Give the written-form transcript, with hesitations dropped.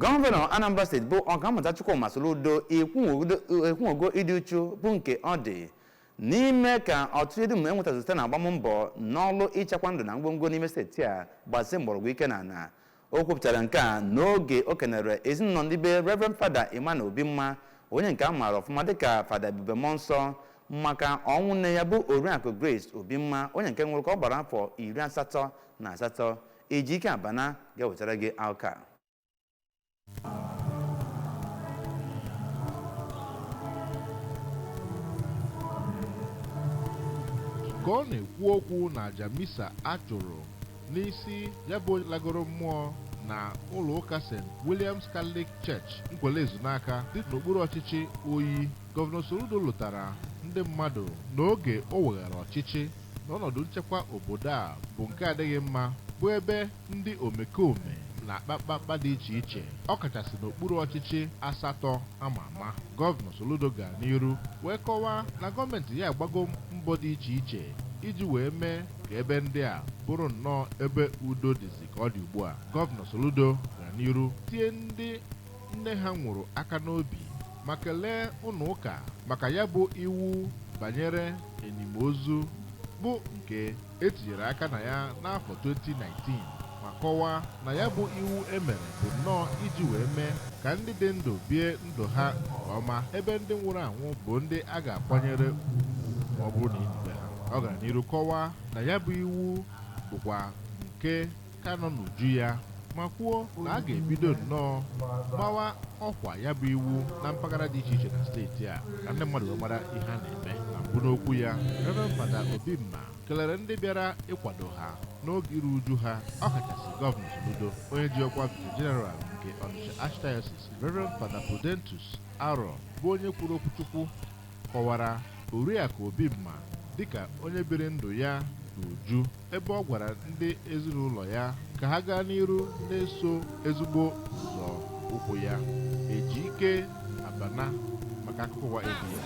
Gọvanọ Anambra Steeti bụ Ọkammụta Chukwuma Soludo ekwuogo ịdị uchu bụ nke ọ dị n'ime ka ọtụtụ dum enwetazụ site na agbammbọ n'ọlụ ịchekwa ndụ na ngwongwo n'ime steeti a gbasie mgbọrọgwụ ike na ana. O kwupụtara nke a n'oge o kenere ezinụlọ ndị be Reverend Fada Emmanuel Obimma, onye nke a maara ọfụma dịka Fada Ebube Mmụọ Nsọ, maka ọnwụ nne ya bụ Oriakụ Grace Obimma, onye nke nwụrụ ka ọ gbara afọ 88. Ejike Abana ga-ewetara gị akụkọ. Ka ọ na-ekwu okwu na aja misa a chụrụ n'isi ya bụ lagoro mmụọ na ụlọ ụka St. Williams Catholic Church, Nkwele Ezunaka dị n'okpuru ọchịchị Oyi, Gọvanọ Soludo lụtara ndị mmadụ n'oge o weghara ọchịchị n'ọnọdụ nchekwa obodo a bụ nke adịghị mma, bụ ebe ndị omekome na-akpa mkpamkpa dị iche iche, ọkachasị n'okpuru ọchịchị asatọ ama ama. Gọvanọ Soludo gara n'iru wee kọwaa na gọọmenti ya agbago mbọ dị iche iche iji wee mee ka ebe ndị a bụrụ nnọọ ebe udo dịzi ka ọ dị ugbu a. Gọvanọ Soludo gara n'iru tie ndị nne ha nwụrụ aka n'obi ma kelee ụlọ ụka maka ya bụ iwu banyere enimozu bụ nke etinyere aka na ya n'afọ 2019, ma kọwaa na ya bụ iwu emere bụ nnọọ iji wee mee ka ndị dị ndụ bie ndụ ha nke ọma, ebe ndị nwụrụ anwụ bụ ndị a ga-akwanyere ugwu ma ọ bụrụ na inibe ha. Ọ gara n'iru kọwaa na ya bụ iwu bụkwa nke ka nọ n'uju ya, ma kwuo na a ga-ebido nnọọ gbawa ọkwa ya bụ iwu na mpaghara dị iche iche na steeti a ka ndị mmadụ wee mara ihe a na-eme. Na mbụ n'okwu ya, Reverend Fada Obimma kelere ndị bịara ịkwado ha n'oge iru uju ha, ọkachasị Gọvanọ Soludo, onye ji ọkwa Vicar General nke Onitsha Archdiocese, Reverend Fada Prudentus Aro, bụ onye kwuru okwuchukwu, kọwara Oriakụ Obimma dịka onye biri ndụ ya n'uju, ebe ọ gwara ndị ezinụlọ ya ka ha gaa n'iru na-eso ezigbo nzọ ụkwụ ya. Ejike Abana maka akụkọ ụwa ABS.